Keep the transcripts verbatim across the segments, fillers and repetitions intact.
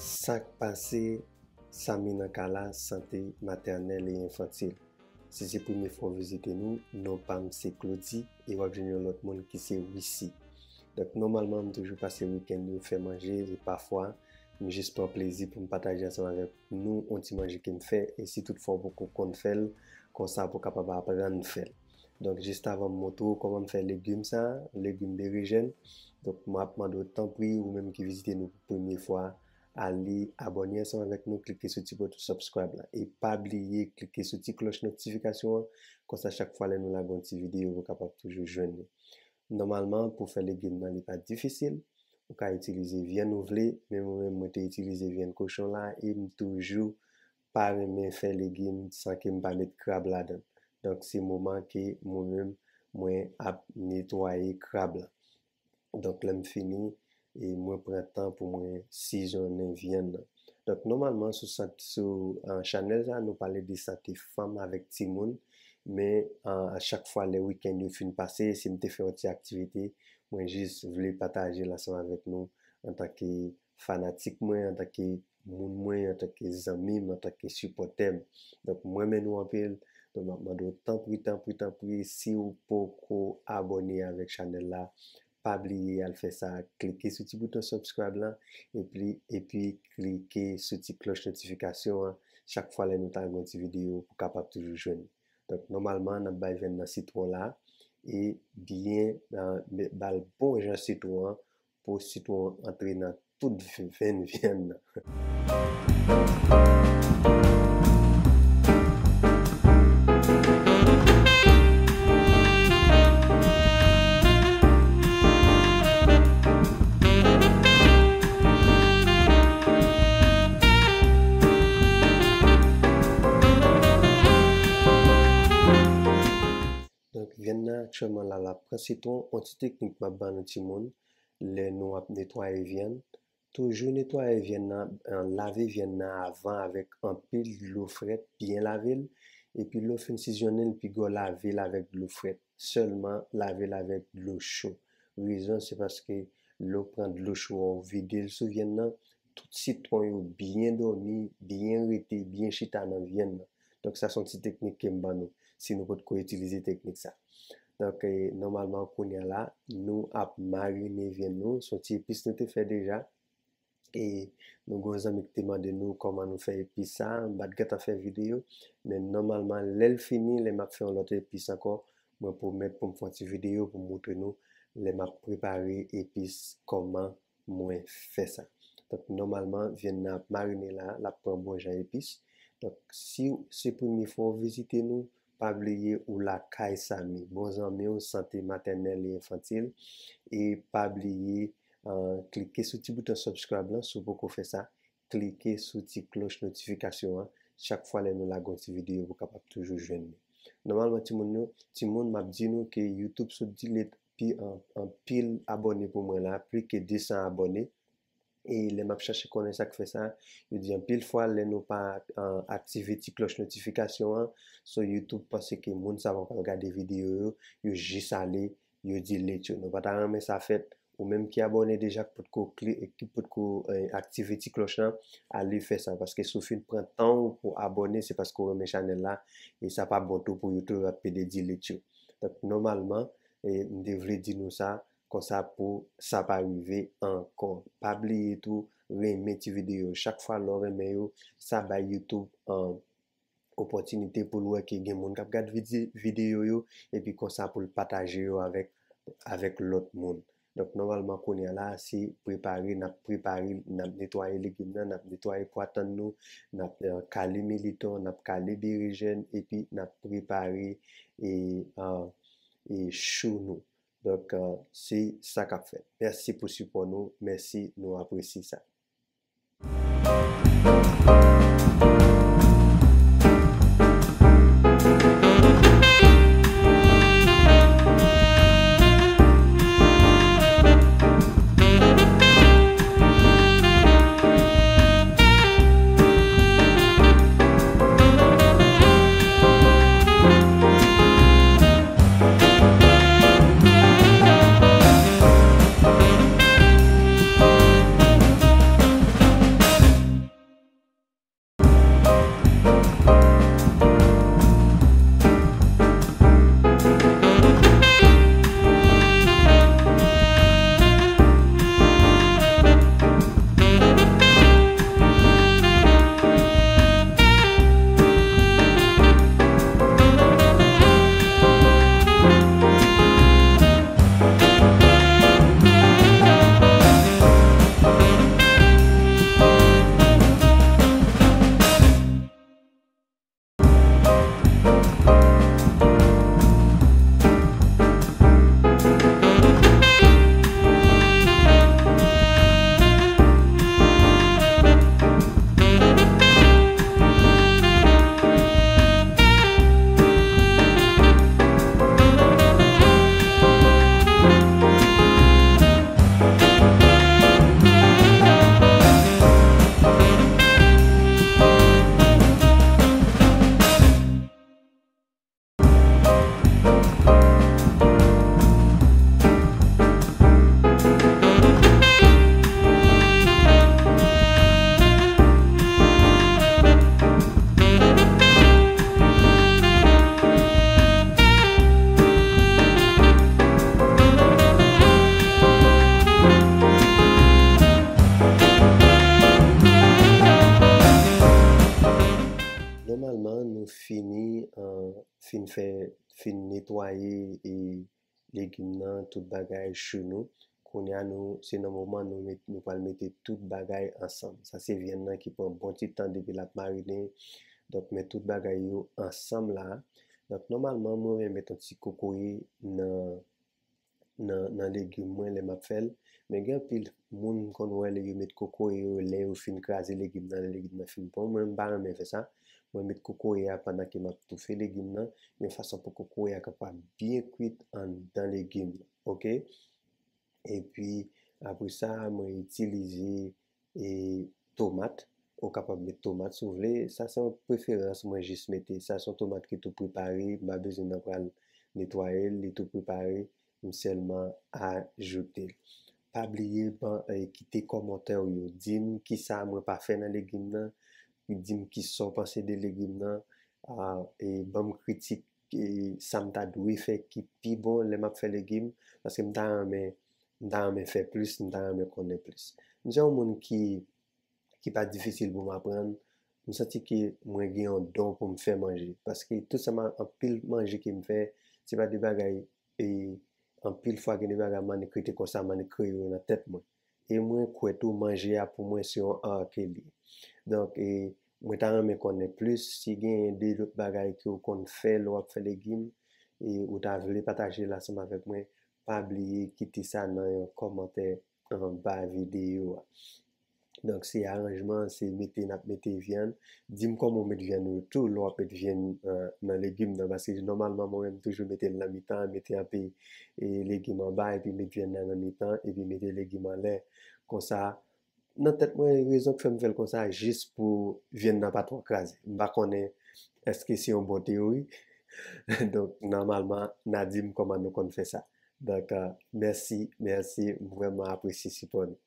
Sa k pase, Samy nan ka la, sante matènèl e enfantil. Si se premye fwa w vizite nou, non pa m se Claudy e w ap jwenn yon lòt moun ki se Wissy. Donk, nòmalman, m toujou pase wikenn yo fè manje e pafwa, m jis pran plezi pou m pataje ansanm avèk nou yon ti manje ke m fè e si toutfwa w poko konn fè l, konsa pou w kapab aprann fè l. Donk, jis avan m montre w kòman m fè legim sa, legim berejèn. Donk, m ap mande w tanpri, ou menm ki vizite nou pou premye fwa, ale abòne ansanm avèk nou, klike sou ti bouton subscribe la. E pa bliye klike sou ti klòch notifikasyon an, konsa chak fwa lè nou lage yon ti videyo, ou kapab toujou jwenn li. Nòmalman, pou fè legim nan, li pa difisil. Ou ka itilize vyann ou vle, men mwen menm, mwen te itilize vyann kochon la, e m toujou pa renmen fè legim san ke m pa met krab ladan. Donk, se moman ke mwen menm, mwen ap netwaye krab la. Donk, lè m fini, e mwen pran tan pou mwen sizonnen vyann nan. Donk, nòmalman, sou sant-, sou, ah, chanèl sa, nou pale de sante fanm avèk timoun, men, ah, a chak fwa lè wikenn yo fin pase, si m te fè yon ti aktivite, mwen jis vle pataje l ansanm avèk nou antanke fanatik mwen, antanke moun mwen, antanke zanmi m, antanke sipòtè m. Donk, m renmen nou anpil. Donk, m ap mande w tanpri, tanpri, tanpri, si w poko abòne avèk chanèl la, pa bliye al fè sa, klike sou ti bouton subscribe la, epi, epi klike sou ti klòch notifikasyon an, chak fwa lè nou ta gen yon ti videyo pou w kapab toujou jwenn. Donk, nòmalman, n ap bay vyann nan sitwon la, e byen, ah, ba l bon jan sitwon an, pou sitwon an antre nan tout venn vyann nan. Donk, vyann nan aktyèlman la, l ap pran sitwon. Yon ti teknik m ap ban nou timoun, lè nou ap netwaye vyann, toujou netwaye vyann nan, eh, lave vyann nan avan avèk anpil dlo frèt, byen lave l. Epi lè w fin sizonnen l, piga w lave l avèk dlo frèt. Sèlman lave l avèk dlo cho. Rezon, se paske lè w pran dlo cho a, w vide l sou vyann nan, tout sitwon yo byen dòmi, byen rete, byen chita nan vyann nan. Donk, sa se yon ti teknik ke m ban nou, si nou potko itilize teknik sa. Donk, eh, nòmalman, kounye a la, nou ap marine vyann nou. Se yon ti epis nou te fè deja. E nou gen yon zanmi ki te mande nou kòman nou fè epis sa. M pa t gentan fè videyo, men nòmalman, lè l fini, lè m ap fè yon lòt epis ankò, mwen pwomèt pou m fè yon ti videyo pou m montre nou lè m ap prepare epis, kòman mwen fè sa. Donk, nòmalman, vyann nan ap marine la, l ap pran bon jan epis. Donk, si se premye fwa w vizite nou, pa bliye ou lakay Samy, bon zanmi w, sante matènèl e enfantil. E pa bliye, ah, klike sou ti bouton subscribe lan, si w poko fè sa, klike sou ti klòch notifikasyon an. Chak fwa lè nou lage yon ti videyo, ou kapab toujou jwenn li. Nòmalman, timoun yo, timoun, m ap di nou ke YouTube sot delete pi, an, anpil abòne pou mwen la, plis ke de san abòne. E lè m ap chache konnen sa k fè sa, yo di anpil fwa lè nou pa, ah, aktive ti klòch notifikasyon an, so YouTube panse ke moun sa pa pral gade videyo yo, yo jis ale, yo delete yo. Nou pa ta renmen sa fèt. Ou menm ki abòne deja, ki potko kli-, ki potko, eh, aktive ti klòch lan, ale fè sa. Paske si w fin pran tan w pou abòne, se paske w renmen chanèl la, e sa pa bon tou pou YouTube, ap pede delete yo. Donk, nòmalman, eh, m te vle di nou sa, konsa pou sa pa rive ankò. Pa bliye tou, renmen ti videyo yo. Chak fwa lè w renmen yo, sa bay YouTube, ah, opòtinite pou l wè ke gen moun k ap gad vide-, videyo yo, epi konsa pou l pataje yo avèk, avèk lòt moun. Donk, nòmalman, kounye a la, se prepare, n ap prepare, n ap netwaye legim nan, n ap netwaye pwa tann nou, n ap, eh, kale militon, n ap kale berejèn, epi n ap prepare, e, ah, e chou nou. Donk, eh, se sa k ap fèt. Mèsi pou sipò nou, mèsi, nou apresye sa. fini, uh, fin fè, fin netwaye e legim nan, tout bagay chou nou. Kounye a nou, se nan moman nou met, nou pral mete tout bagay ansanm. Sa se vyann nan ki pran bon ti tan depi l ap marinen. Donk, men tout bagay yo ansanm la. Donk, nòmalman, mwen renmen met yon ti kokoye nan, nan, nan legim mwen lè m ap fè l. Men gen anpil moun m konn wè lè yo met kokoye yo, lè yo fin kraze legim nan, lè legim nan fin bon. Mwen, m pa renmen fè sa. Mwen met kokoye a pandan ke m ap toufe legim nan, yon fason pou kokoye a kapab byen kwit anndan legim nan. Oke? Epi, apre sa, mwen itilize e tomat. Ou kapab met tomat si w vle. Sa se yon preferans, mwen jis mete. Sa se yon tomat ki tou prepare, m pa bezwen nan pral netwaye l, li tou prepare, m sèlman ajoute l. Pa bliye ban, e, kite kòmantè w yo. Di m kisa mwen pa fè nan legim nan, di m kisa w panse de legim nan, a, e ban m kritik, e sa m ta dwe fè ki pi bon lè m ap fè legim, paske m ta renmen, m ta renmen fè plis, m ta renmen konnen plis. M se yon moun ki, ki pa difisil pou m aprann. M santi ke mwen gen yon don pou m fè manje, paske tout sa m a, anpil manje ke m fè, se pa de bagay, e anpil fwa gen de bagay m annik rete konsa, m annik kreye yo nan tèt mwen. E mwen kwè tou manje a pou mwen se yon ar ke li ye. Donk, e, mwen ta renmen konnen plis, si genyen de lòt bagay ke w konn fè lè w ap fè legim, e ou ta vle pataje l ansanm avèk mwen, pa bliye kite sa nan yon kòmantè anba videyo a. Donk, se aranjman, se mete n ap mete vyann. Di m kòman w met vyann ou tou, lè w ap met vyann, e, nan legim nan, paske nòmalman, mwen menm, m toujou mete l nan mitan, mete anpe, e, legim anba, epi met vyann nan nan mitan, epi mete legim anlè. Konsa, nan tèt mwen, rezon k fè m fè l konsa, jis pou vyann nan pa twò kraze. M pa konnen èske se yon bon teyori. Donk, nòmalman, n a di m kòman nou konn fè sa. Donk, e, mèsi, mèsi, m vrèman apresye sipò nou.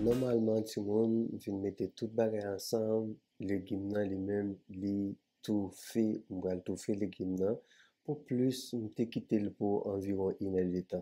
Nòmalman, timoun, m fin mete tout bagay ansanm. Legim nan li menm, li toufe, m pral toufe legim nan. Pou plis, m te kite l pou anviwon inèdtan.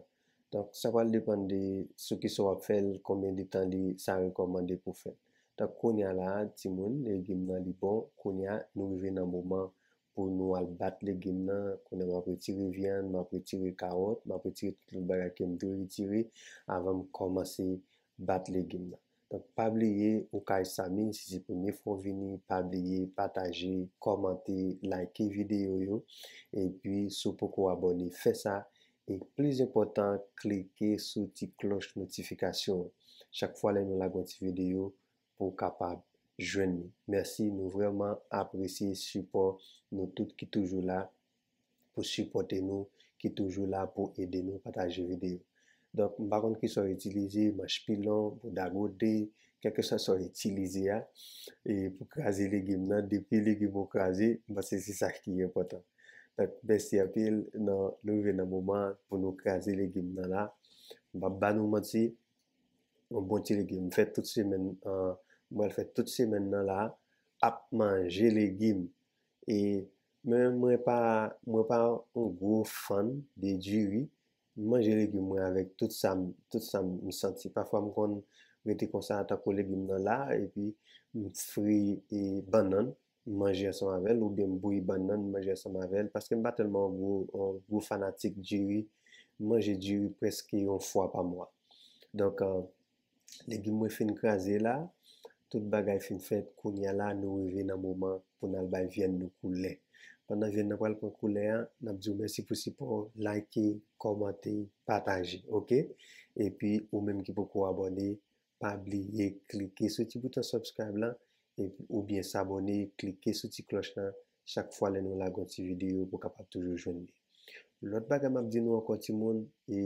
Donk, sa pral depann de sou kisa w ap fè l, konbyen de tan li, sa rekòmande pou fè l. Donk, kounye a la, timoun, legim nan li bon. Kounye a, nou rive nan moman pou nou al bat legim nan. Kounye a, m ap retire vyann, m ap retire kawòt, m ap retire tout lòt bagay ke m dwe retire avan m kòmanse bat legim nan. Donk, pa bliye, ou kay Samy, si se premye fwa w vini, pa bliye pataje, kòmante, like videyo yo. Epi, si w poko abòne, fè sa. E plis enpòtan, klike sou ti klòch notifikasyon an. Chak fwa lè nou lage yon ti videyo, pou w kapab jwenn li. Mèsi, nou vrèman apresye sipò nou tout ki toujou la pou sipòte nou, ki toujou la pou ede nou pataje videyo. Donk, m pa konn kisa w itilize, manch pilon, bouda gode, kèlkeswa sa w itilize a, e pou kraze legim nan, depi legim ou kraze, m panse se sa ki enpòtan. Donk, mèsi anpil, nan, nou rive nan moman pou nou kraze legim nan la. M p ap ba nou manti, yon bon ti legim. M fè tout semèn, an, m pral fè tout semèn nan la ap manje legim. E, men mwen pa, mwen pa yon gwo fan de diri. M manje legim mwen avèk tout sa m, tout sa m santi. Pafwa m konn rete konsa, tankou legim nan la, epi m fri, e, bannann, m manje ansanm avè l, oubyen m bouyi bannann, m manje ansanm avè l, paske m pa tèlman yon gwo, yon gwo fanatik diri. M manje diri prèske yon fwa pa mwa. Donk, e, legim mwen fin kraze la, tout bagay fin fèt, kounye a la, nou rive nan moman pou n al bay vyann nou koulè. Pandan vyann nan pral pran koulè a, n ap di w mèsi pou sipò w, like, kòmante, pataje, oke? Epi, ou menm ki poko abòne, pa bliye klike sou ti bouton subscribe la, epi, oubyen sabòne, klike sou ti klòch la, chak fwa lè nou lage yon ti videyo, pou w kapab toujou jwenn li. Lòt bagay m ap di nou ankò, timoun, e,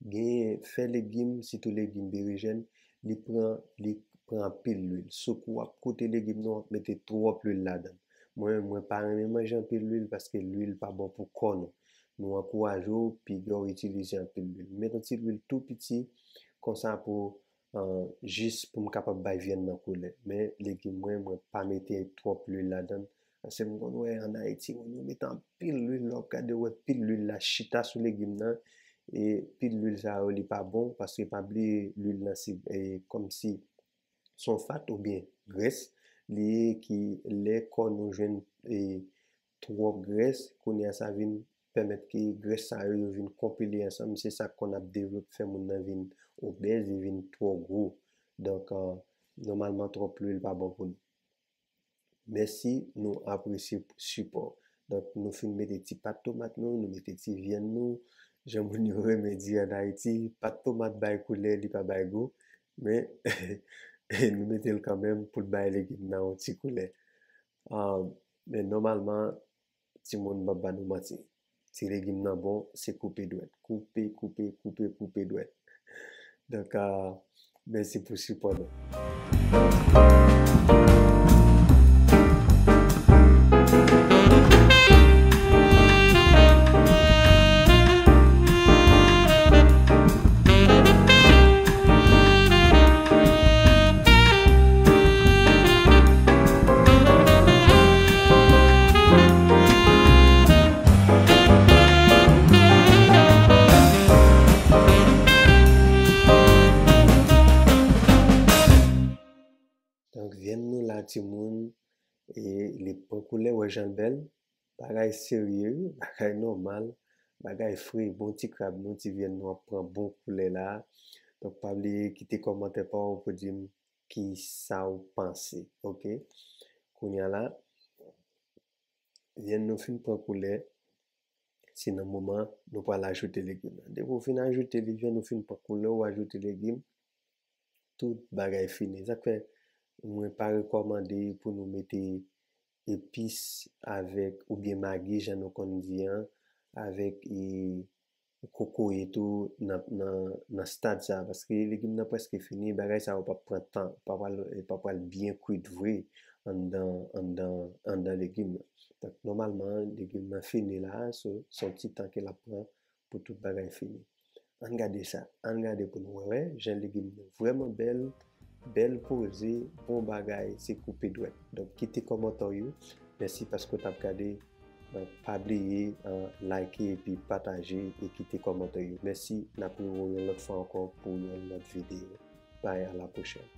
genyen fè legim, sitou legim berejèn, li pran, li pran anpil lwil. Sou kou w ap kote legim nan, w ap mete twòp lwil ladan l. Mwen, mwen pa renmen manje anpil lwil paske lwil pa bon pou kò nou. Nou ankouraje w piga w itilize anpil lwil. Met yon ti lwil tou piti konsa pou, euh, jis pou m kapab bay vyann nan koulè. Men legim mwen, mwen pa mete twòp lwil ladan l. Paske m konn wè ann Ayiti, moun yo mete anpil lwil, lè w ap gade, w wè pil lwil la chita sou legim nan. E pil lwil sa yo, li pa bon, paske pa bliye lwil lan se, e, kòmsi se yon fat oubyen grès li ye ki lè kò nou jwenn, e, twòp grès, kounye a sa vin pèmèt ke grès sa yo, yo vin konpile ansanm, se sa k konn ap devlope, fè moun nan vin obèz, li vin twò gwo. Donk, euh, nòmalman, twòp lwil pa bon pou nou. Mèsi, nou apresye sipò. Donk, nou fin mete ti pat tomat nou, nou mete ti vyann nou. Jan moun yo renmen di ann Ayiti, pat tomat bay koulè, li pa bay gou. Men, nou mete l kanmenm pou l bay legim nan yon ti koulè. Ah, men nòmalman, timoun, m p ap ba nou manti. Si legim nan bon, se koupe dwèt. Koupe, koupe, koupe, koupe dwèt. Donk, ah, mèsi pou sipò nou. Donk, vyann nou la, timoun, e li pran koulè, wè jan l bèl. Bagay serye, wi, bagay nòmal, bagay fre, bon ti krab nou, ti vyann nou ap pran bon koulè la. Donk, pa bliye kite kòmantè pa w pou di m ki sa w panse, oke? Kounye a la, vyann nou fin pran koulè, se nan moman nou pral ajoute legim nan. Depi w fin ajoute li, vyann nou fin pran koulè, w ajoute legim, tout bagay fini. Sa k fè mwen pa rekòmande pou nou mete epis avèk, oubyen magi, jan nou konn di an, avèk, e, kokoye tou nan, nan, nan stad sa a, paske legim nan prèske fini, bagay sa yo p ap pran tan, pa pral, pa pral byen kwit vre anndan, anndan, anndan legim nan. Donk, nòmalman, legim nan fini la, so, se yon ti tan ke l ap pran pou tout bagay fini. Ann gade sa, ann gade pou nou wè, wè, jan legim nan vrèman bèl, bèl poze, bon bagay, se koupe dwèt. Donk, kite kòmantè w yo. Mèsi paske w t ap gade. Donk, pa bliye, eh, like epi pataje e kite kòmantè yo. Mèsi, n ap rewè w yon lòt fwa ankò pou yon lòt videyo. Bye, à la prochaine.